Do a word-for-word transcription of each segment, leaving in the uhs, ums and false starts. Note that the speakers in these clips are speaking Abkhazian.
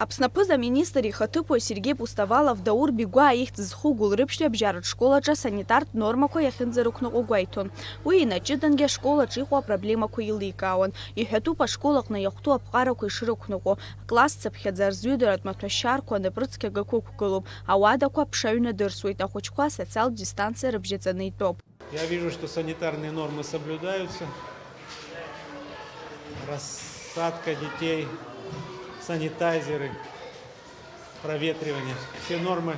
Аԥсны аԥыза-министр ихаҭыԥуаҩ Сергеи Пустовалов Даур Бигәаа ихьӡ зху Гәылрыԥшьтәи абжьаратә школаҿы асанитартә нормақәа иахьынӡарықәныҟәо гәеиҭон. Уи инаҷыдангьы ашколаҿ иҟоу апроблемақәа еиликаауан. Иҳәатәуп ашкол аҟны иахәҭоу аԥҟарақәа ишрықәныҟәо. Акласс цыԥхьаӡа рзҩыдаратә маҭәашьарқәа анапрыцқьага ықәықәгылоуп. Ауадақәа аԥша ҩнадырсуеит, ахәыҷқәа асоциалтә дистанциа рыбжьаҵаны итәоуп. Я вижу, что санитарные нормы соблюдаются. Рассадка детей, санитайзеры, проветривание. Все нормы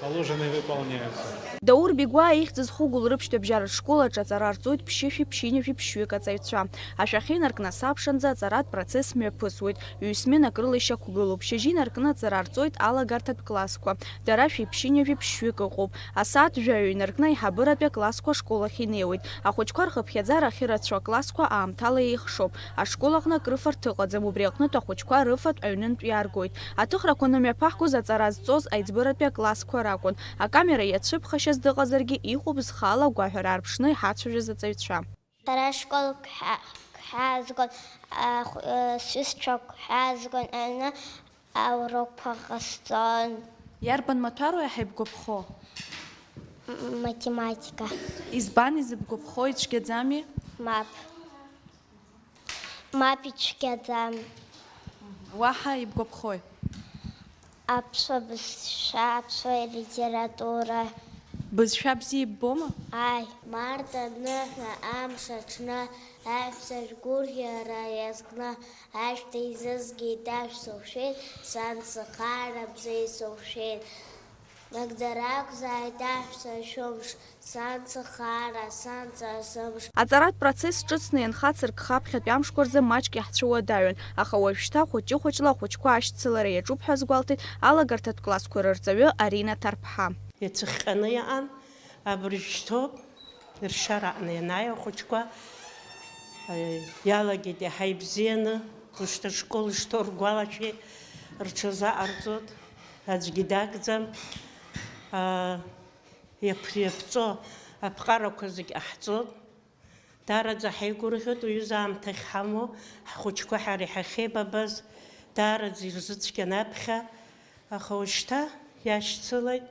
положенные выполняются. Даур Бигәаа ихьӡ зху Гәылрыԥшьтәи абжьаратә школ аҿы аҵара рҵоит ԥшьышәи ԥшьынҩажәи ԥшьҩык аҵаҩцәа. Ашәахьа инаркны асааҭ ԥшанӡа аҵаратә процесс мҩаԥысуеит. Ҩ-сменак рыла ишьақәгылоуп. Шьыжьы инаркны аҵара рҵоит алагарҭатә классқәа. Дара шәи ԥшьынҩажәи ԥшьҩык ыҟоуп. Асааҭ жәаҩа инаркны аиҳабыратәи аклассқәа ашкол ахь инеиуеит. Ахәыҷқәа рхыԥхьаӡара ахьырацәоу аклассқәа аамҭала еихшоуп. Ашкол аҟны акрыфарҭа ыҟаӡам, убри аҟнытә ахәыҷқәа рыфатә аҩнынтә иааргоит. Аҭыхрақәа анымҩаԥаҳгоз аҵара зҵоз аиҵбыратәи аклассқәа ракәын. Акамера иацәыԥхашьаз дыҟазаргьы, иҟоуп зхала агәаҳәара аарԥшны иҳацәажәаз аҵаҩцәа. Сара школк ҳәа-, ҳәаазгон, ахә-, э, сҩызцәак ҳәаазгон, аҩны аурокқәа ҟасҵон. Иарбан маҭәароу иаҳа ибгәаԥхо? М-, математика. Избан изыбгәаԥхо, ицәгьаӡами? Мап. Мап, ицәгьаӡам. Уаҳа ибгәаԥхои? Аԥсуа бызшәа, аԥсуа литература. Бызшәа бзиа иббома? Ааи. Март аныҳәа амш аҽны аҳәса шәгәырӷьара иазкны ашәҭ еизызгеит, ашә сылшәеит, сан сыхаара бзиа исылшәеит. Нагӡара акәзааит, аҳәса шәымш, сан сыхаара, сан са сымш. Аҵаратә процесс ҿыцны ианхацыркха аԥхьатәи амшқәа рзы маҷк иаҳцәыуадаҩын, аха уажәшьҭа хәыҷы-хәыҷла ахәыҷқәа ашьцылара иаҿуп ҳәа азгәалҭеит алагарҭатә классқәа рырҵаҩы Арина Ҭарԥҳа. Иацәыхҟьаны иҟан, абыржә шьҭоуп, иршьара аҟны ианааи ахәыҷқәа, э, иалагеит иаҳа ибзианы, ушьҭа школ ишҭоу ргәалашәеит, рҽазаҟарҵоит, аӡәгьы дагӡам. А, иаԥ-, иаԥҵәо аԥҟарақәа зегь ҟаҳҵоит. Даараӡа ҳаигәырӷьоит уаҩыза аамҭа ахьҳамоу, ҳхәыҷқәа ҳара иҳахьеибабаз, даараӡа ирзыцәгьан аԥхьа, аха уажәшьҭа иашьцылеит.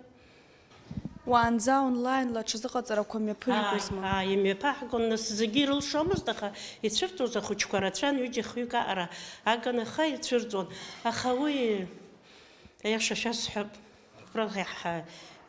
Уаанӡа онлаинла аҽазыҟаҵарақәа мҩаԥыжәгозма? Ааи, ааи, имҩаԥаҳгон, нас зегьы ирылшомызт, аха ицәырҵуаз ахәыҷқәа рацәан, ҩыџьа-хҩык аҟара агын, аха ицәырҵуан. Аха уи, аиаша шәасҳәап, Ҳа, ҳа,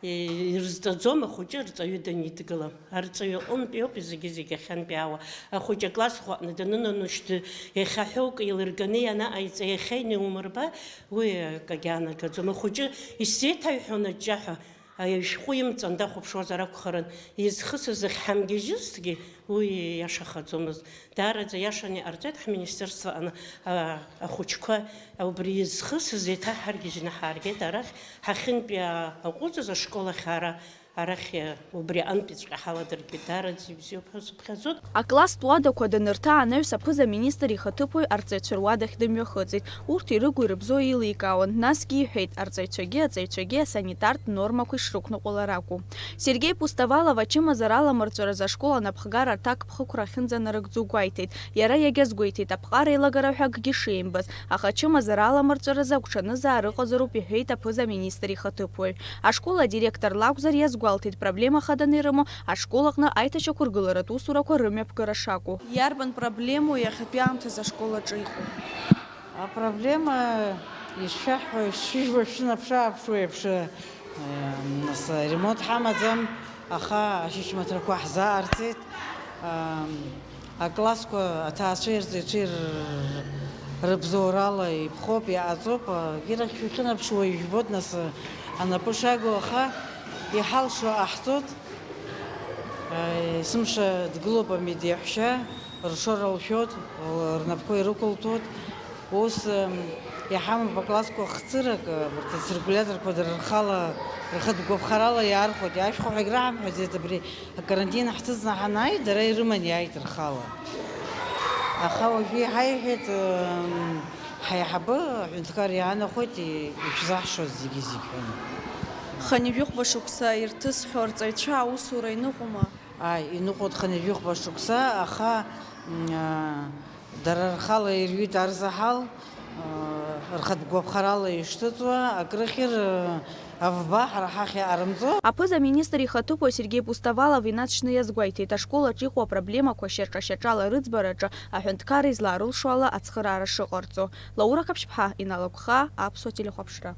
ирызҵаӡом ахәыҷы арҵаҩы данидгыла. Арҵаҩы аҟынтәи ауп зегьы-зегь ахьынтәаауа. Ахәыҷы аклассӷәы аҟны данынаношьҭы, иахьа ҳәоук еилырганы ианаҟаиҵа, иахьа инеумырба, уи акагьы аанагаӡом. Ахәыҷы исзеиҭаҩҳәон аҷҷаҳәа, ашәҟәы имҵан дахәаԥшуазар акәхарын, изхысыз ахьҳамгьежьызҭгьы, уи иашахаӡомызт. Даараӡа иашаны иҟарҵеит, ҳминистерствоҟны, а, ахәыҷқәа убри изхысыз еиҭа ҳаргьежьны ҳааргеит арахь, ҳахьынтәи аҟәыҵыз ашкол ахь ара, арахь убри аҟынтәиҵәҟьа ҳаладыргеит, даараӡа ибзиоуп ҳәа сыԥхьаӡоит. Акласстә уадақәа данырҭаа анаҩс аԥыза-министр ихаҭыԥуаҩ арҵаҩцәа руадахь дымҩахыҵит. Урҭ ирыгу-ирыбзоу еиликаауан, насгьы иҳәеит, арҵаҩцәагьы аҵаҩцәагьы асанитартә нормақәа ишрықәныҟәалар акәу. Сергеи Пустовалов ачымазара аламырҵәаразы ашкол анапхгара аҭакԥхықәра ахьынӡанарыгӡо гәеиҭеит. Иара иагьазгәеиҭеит, аԥҟара еилагара ҳәа акгьы шеимбаз, аха ачымазара аламырҵәаразы агәҽанызаара ыҟазароуп, иҳәеит аԥыза-министр ихаҭыԥуаҩ. Ашкол адиректор лакәзар иазгәалҭеит, проблема хаданы ирымоу ашкол аҟны аиҭашьақәыргыларатә усурақәа рымҩаԥгара шакәу. Иарбан проблемоу иахьатәи аамҭазы ашкол аҿы иҟоу? Апроблема, ишшәаҳҳәо, ишшәыжәбо, шәшынаԥшы-ааԥшуа еиԥш, э, нас, ремонт ҳамаӡам, аха ашьыжьымаҭрақәа ҳзаарҵеит. Ам, аклассқәа аҭаацәеи арҵаҩцәеи р-, рыбзоурала иԥхоуп, иҟаҵоуп. Егьирахь шәахьынаԥшуа ижәбоит, нас, анапы шагу, аха иҳалшо ҟаҳҵоит. Есымша дгылоуп амедеиаҳәшьа, ршора лшәоит, рнапқәа ирықәылҭәоит. Ус, ем, иҳамоуп аклассқәа хцырак, абарҭ ациркуляторқәа дара рхала, рхатә гәаԥхарала иаархәоит. Иаашәхәа ҳәа егьраҳамҳәаӡеит, абри акарантин ҳҭыҵны ҳанааи, дара ирыман иааит рхала. Аха уажәы иҳаиҳәеит, ем, ҳаиҳабы аҳәынҭқар иаанахәеит, и-, ишәзаҳшоз зегьы-зегь ҳәа. Хынҩажәихәба шықәса ирҭысхьоу арҵаҩцәа аусура иныҟәома? Ааи, иныҟәоит хынҩажәихәба шықәса, аха, м, а, дара рхала ирҩит арзаҳал, а, Рхатә гәаԥхарала ишҭыҵуа акрыхьыр, авба ҳара ҳахь иаарымҵуа. Аԥыза-министр ихаҭыԥуаҩ Сергеи Пустовалов инаҵшьны иазгәеиҭеит, ашкол аҿы иҟоу апроблемақәа шьаҿа-шьаҿала рыӡбараҿы аҳәынҭқарра излаарылшо ала ацхыраара шыҟарҵо. Лаура Қаԥшьԥҳа, Инал Агәхаа, Аԥсуа телехәаԥшра.